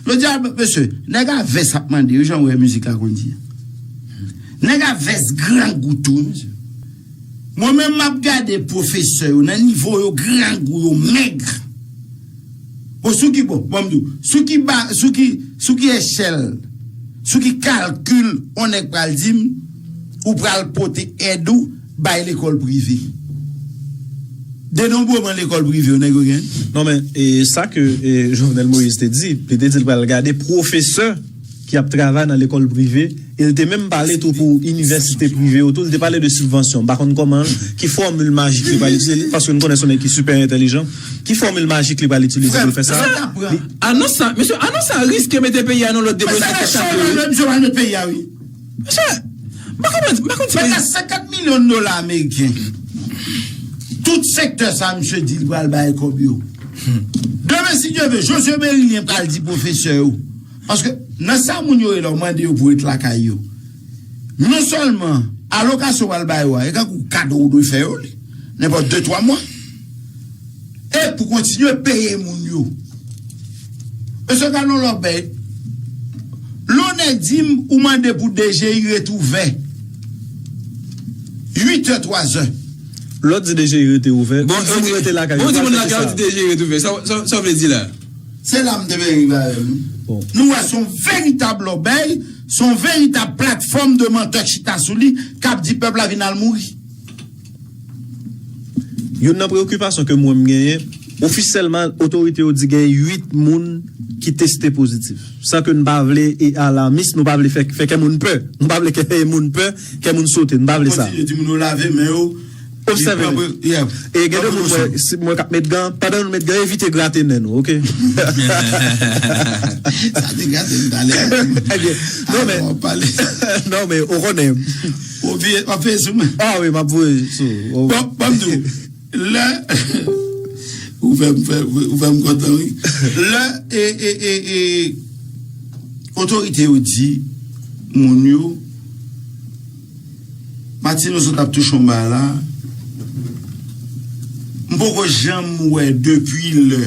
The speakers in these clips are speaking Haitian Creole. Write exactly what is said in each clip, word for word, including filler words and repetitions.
Jodi a, mesye, nèg a vès ap mande, wi, jan w wè mizik la konn di a. Nèg a vès grangou tou, wi, mesye. Mwen menm, m ap gade pwofesè yo, nan nivo yo, grangou yo, mèg. Bon, sou ki, bon, bon, m di w, sou ki ba, sou ki, sou ki echèl, sou ki kalkil, on nèg pral di m, ou pral pote èd ou bay lekòl prive. Denonbreman lekòl prive yo, nèg yo gen? Non, men, e, sa ke, e, Jovenel Moïse te di, li te di l pral gade pwofesè ki ap travay nan lekòl prive, e l te menm pale tou pou inivèsite prive yo tou, li te pale de sibvansyon. M pa konn kòman, ki fòmil majik li pral itilize, paske nou konnen se yon nèg ki sipè entèlijan. Ki fòmil majik li pral itilize pou l fè sa? Frè, sa t ap pran. Anons sa, mesye, anons sa riske mete peyi a nan lòt debosye. Sa nan chòy nan lòt misye pral met peyi a, wi. Mesye, m pa konprann, m pa konprann ti peyi. Plis de senkant milyon dola ameriken. Tout sektè sa, misye di li pral bay kòb yo. Demen, si Dye vle, Josué Mérilien pral di pwofesè yo. Paske nan sa moun yo ye la, w mande yo pou ret lakay yo. Non sèlman alokasyon w al ba yo a, e kankou kado w dwe fè yo li, nenpòt de twa mwa. E pou kontinye peye moun yo. Mesye, gade yon lòbèy. Lonè di m ou mande pou D G I ret ouvè. Uit è, twa zè. Lòt di D G I rete ouvè. Bon, moun rete lakay yo. Bon, di moun lakay yo di D G I rete ouvè. Sa, sa, sa w vle di la? Se la m te vin rive avè l, wi. Bon. Nou wè se yon veritab lòbèy, se yon veritab platfòm de mantè k chita sou li, k ap di pèp la vin al mouri. Youn nan preyokipasyon ke mwen m genyen, ofisyèlman, otorite yo di gen uit moun ki teste pozitif. San ke n pa vle e alamis, nou pa vle fè, fè kè moun pè. Nou pa vle kè moun pè, kè moun sote. Nou pa vle sa. Kontinye di moun yo lave men yo. Obsève. E gen de moun, mwen, si mwen k ap met gan, pandan nou met gan, evite grate nen nou, oke? Sa te grate m talè. Ebyen, non, men, non, men, ou konnen. Ou ap fè sou mwen. Ah wi, m ap voye sou. Bon, ban m di w, lè ou fè m fè, ou fè m kontan, wi. Lè, e, e, e, e, otorite yo di moun yo, Martino sot ap touche yon bagay la. M poko janm wè depi lè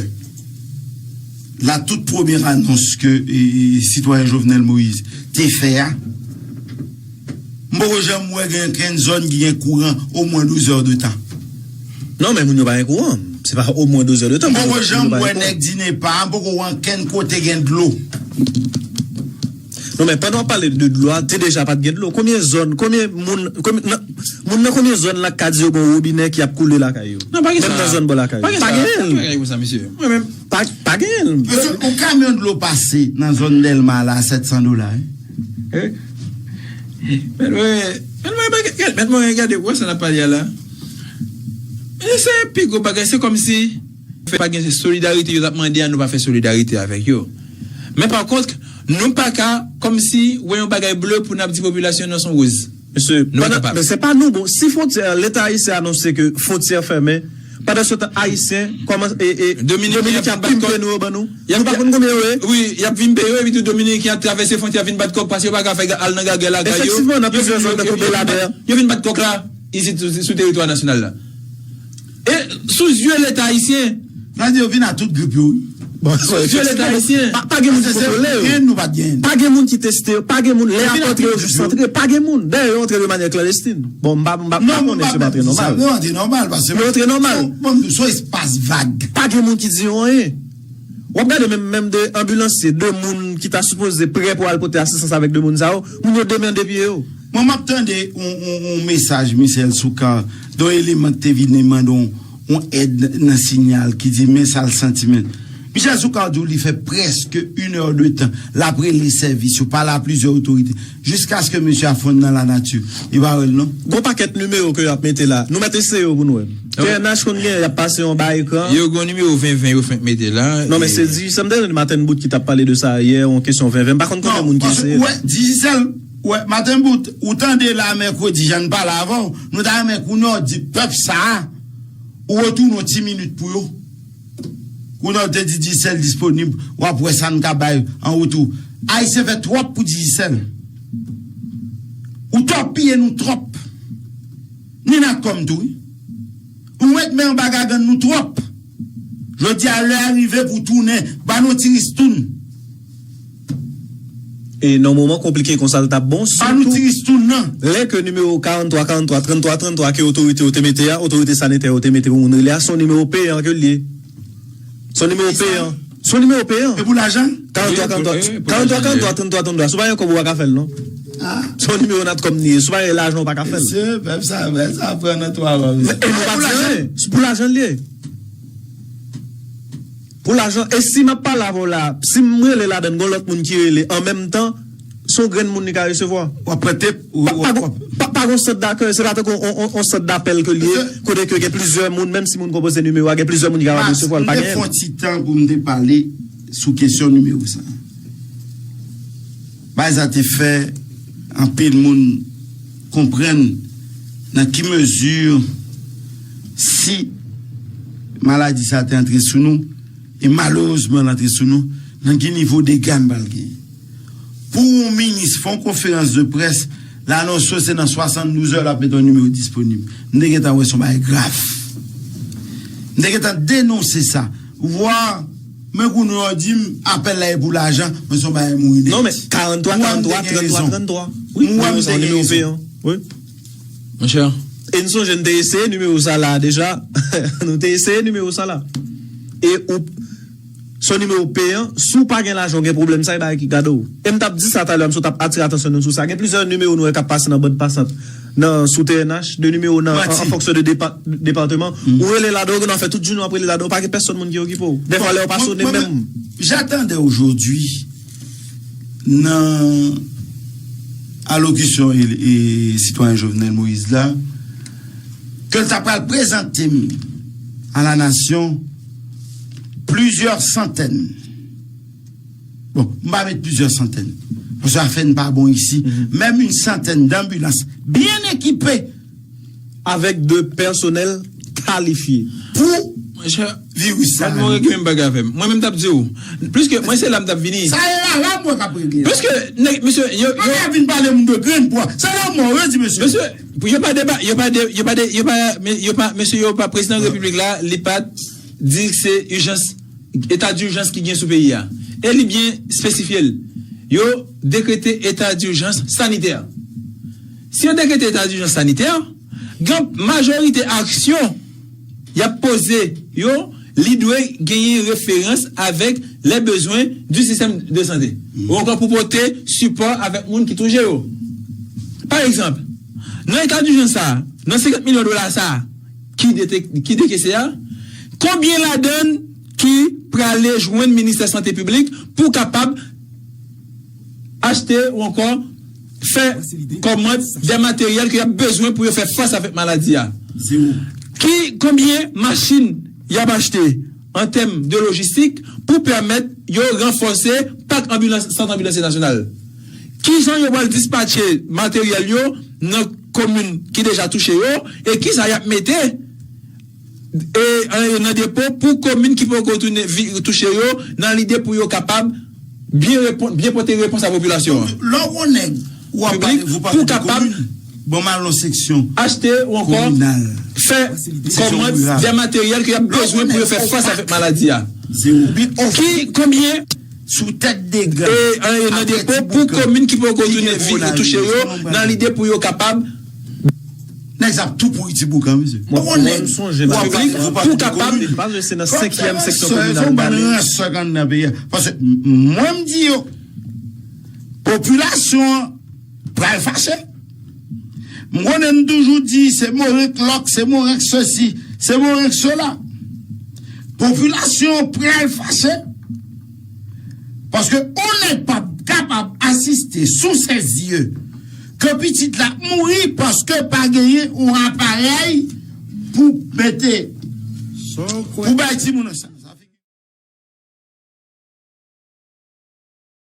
la tout premye anons ke, e, e, sitwayen Jovenel Moïse te fè a. M poko janm wè gen kenn zòn ki gen kouran omwen douz è de tan. Non, men moun yo pa gen kouran. Se pa omwen douz è de tan. M poko janm wè nèg di nepa, m poko wè ankenn kote gen dlo. Non, men pandan w ap pale de dlo a, te deja pa t gen dlo. Konbyen zòn, konbyen moun, konbyen, nan, moun nan konbyen zòn la k ka di yo gen yon wobinè ki ap koule lakay yo? Non, pa gen sa. Menm nan zòn bò lakay yo. Pa gen sa. Pa gen l. Pa gen bagay konsa, mesye. Mwen menm. Pa, pa gen l. Mesye, yon kamyon dlo pase nan zòn Dèlma la a sèt san dola, wi. Eh? Mèt mwen, mèt mwen, gade, gade, wè sa n ap pale a la. E se pi gwo bagay, se kòmsi fè pa gen solidarite yo t ap mande a, nou pa fè solidarite avèk yo. Men pa kont, nou pa ka kòmsi wè yon bagay ble pou n ap di popilasyon nan se yon woz. Mesye, nou pa kapab. Men se pa nou, bon, si fwontyè, Leta ayisyen anonse ke fwontyè fèmen, pandan se tan Ayisyen kòmanse, e, e, Dominiken ap pimpe nou yo ban nou. Nou pa konn konbyen yo ye. Wi, y ap pimpe yo, epi tou Dominiken ap travèse fwontyè vin bat kòk, paske yo pa ka fè al nan gagè lakay yo. Efektivman, nan plizyè zòn, tankou Beladè. Yo vin bat kòk la, isit sou, sou teritwa nasyonal la. E sou zye Leta ayisyen. Sa di yo vin a tout grip yo, wi. Bon, sou zye Leta ayisyen. Pa, pa gen moun ki kontwole yo. Pa gen moun ki teste yo. Pa gen moun. Lè y ap antre, yo jis antre. Pa gen moun. Dayè, yo antre de manyè klandestin. Bon, m pa, m pa, m pa konnen si yo antre nòmal. Yo antre nòmal, paske yo antre nòmal. Bon, se yon espas vag. Pa gen moun ki di yo anyen. W ap gade menm, menm de anbilansye, de moun ki ta sipoze prè pou al pote asistans avèk de moun sa yo, moun yo demande pye yo. Mwen, m ap tande yon, yon, yon mesaj Michel Soukar, de yon eleman ki te vini mande yon, yon èd nan Sinyal, ki di men sa l santi, men. Michel Soukar di w li fè prèske une heure de temps, l ap rele sèvis yo, pale a plizyè otorite, jiskaske mesye a fonn nan lanati. Li pa wè l, non. Gon pakèt nimewo ke y ap mete la. Nou mèt eseye yo pou nou wè. T N H konn gen, y ap pase yon ba ekran. Yo gon nimewo ven ven yo fenk mete la. Non, men se Digicel, m te tande Martin Bout ki t ap pale de sa yè, yon kesyon ven ven. M pa konn konbyen moun ki eseye. Wè, Digicel, wè, Martin Bout, ou tande la mèkredi, jan n pale avè w, nou ta renmen kounye a w di pèp sa a, ou retounen yon ti minit pou yo. Kounye a w te di Digicel disponib, w ap wè sa n ka bay an retou. Ayisyen fè twòp pou Digicel. Ou tòpiye nou twòp. Ni Natcom tou, wi. Ou met men anba gagann nou twòp. Jodi a, lè a rive pou tounen, ba nou ti ristoun. E nan moman konplike konsa l t ap bon, sitou lè ke nimewo karant twa karant twa, trann twa trann twa ke otorite yo te mete a, otorite sanitè yo te mete pou moun rele a, se yon nimewo peyan ke l ye. Se yon nimewo peyan. Se yon nimewo peyan. E pou lajan? Karant twa karant twa, karant twa karant twa, trann twa trann twa. Si w pa gen kòb ou pa ka fè l non. Se yon nimewo Natcom li ye. Si w pa gen lajan ou pa ka fè l. Mesye, pèp sa, pèp sa pran nan twa bò mesye. E nou pa di anyen. Se pou lajan l ye. Pou lajan, e si m ap pale avè w la, si m rele ladan l, gen lòt moun ki rele an menm tan, se yon grenn moun li ka resevwa. W ap pran tep, ou Pa, pa, w ap pa, pa gen sant dakèy, se pa tankou on, on, on sant dapèl ke l ye, kote ke gen plizyè moun, menm si moun konpoze nimewo a, gen plizyè moun ki kapab resevwa l, pa genyen. M te fè yon ti tan pou m te pale sou kesyon nimewo sa. Bagay sa te fè anpil moun konprann nan ki mezi si maladi sa te antre sou nou, e malerezman l antre sou nou, nan ki nivo dega n pral genyen. Pou yon minis fè yon konferans de près, l anonse se nan swasanndouz è l ap mete yon nimewo disponib. M te gentan wè se yon bagay grav. M te gentan denonse sa. Ou vwa, men kounye a w di m apèl la e pou lajan, men se yon bagay mouri nèt. Non, men karant twa karant twa, trann twa trann twa. Wi, nimewo sa, nimewo peyan. Wi. Monchè. E n sonje n te eseye nimewo sa la deja. Nou te eseye nimewo sa la. E ou, se yon nimewo peyan, si w pa gen lajan, w gen pwoblèm sa, e bagay ki gade w. E m t ap di sa talè, m sot ap atire atansyon nou sou sa. Gen plizyè nimewo nou wè k ap pase nan band pasant, nan sou T N H, de nimewo nan, an, an fonksyon de depa-, depatman. Ou rele ladan, ou gen dwa fè tout jounen w ap rele ladan, ou pa gen pèsonn moun ki okipe w. Dèfwa lè w pa sonnen menm. J'attendais aujourd'hui nan alokisyon e, e sitwayen Jovenel Moïse la, ke l ta pral prezante m a la nasyon plizyè santèn. Bon, m pa met plizyè santèn. Paske afè n pa bon isi. Menm yon santèn danbilans byen ekipe. Avèk de pèsonèl kalifye. Pou Monchè, viris sa. Mwen regle menm bagay avè m. Mwen menm t ap di w. Pliske mwen se la m t ap vini. Sa e la, la mwen k ap regle. Pliske nèg, mesye, yo, yo. Mwen ka vin pale moun de grenn pwa. Se la mwen, yo di mesye. Mesye, yo pa deba, yo pa de, yo pa de, yo pa, men, yo pa, mesye, yo pa prezidan repiblik la, li pa t di se ijans, eta dijans ki gen sou peyi a. E li byen espesifye l. Yo dekrete eta dijans sanitè. Si yo dekrete eta dijans sanitè, gen majorite aksyon y ap poze yo, li dwe genyen referans avèk les besoins du système de santé. Ou ankò pou pote sipò avèk moun ki touche yo. Pa egzanp, nan eta dijans sa a, nan senkant milyon dola sa a, ki dete-, ki dekese a, konbyen ladan l ki prale jwenn ministè sante piblik pou kapab achte ou ankò fè kòmand de materyèl ke y ap bezwen pou yo fè fas avèk maladi a? Zewo. Ki, konbyen machin y ap achte an tèm de lojistik pou pèmèt yo ranfòse pak anbilans, sant anbilansye nasyonal? Kijan yo pral dispatche materyèl yo nan komin ki deja touche yo, e kisa y ap mete e, e, nan depo pou komin ki poko tounen vi-, touche yo, nan lide pou yo kapab byen reponn, byen pote repons a popilasyon an? Lè w wè nèg, w ap pale, vous parlez de commune. Bon, m al nan seksyon achte ou ankò kominal, fè kòmand de materyèl ke y ap bezwen pou yo fè fas avèk maladi a. Ki, konbyen sou tèt de gang e, e, nan depo pou komin ki poko tounen vi-, touche yo, nan lide pou yo kapab Nèg sa ap tou pouri ti boukan, mesye. Mwen, mwen sonje, piblik pou kapab. Se nan senkyèm seksyon kominal. Paske m-, mwen m di yo, popilasyon an pral fache. M konnen m toujou di se morenk lòk, se morenk sesi, se morenk sela. Popilasyon an pral fache. Paske yon nèg p ap kapab asiste sou sèzye ke pitit la mouri paske pa genyen yon aparèy pou mete, pou bay timoun nan sa.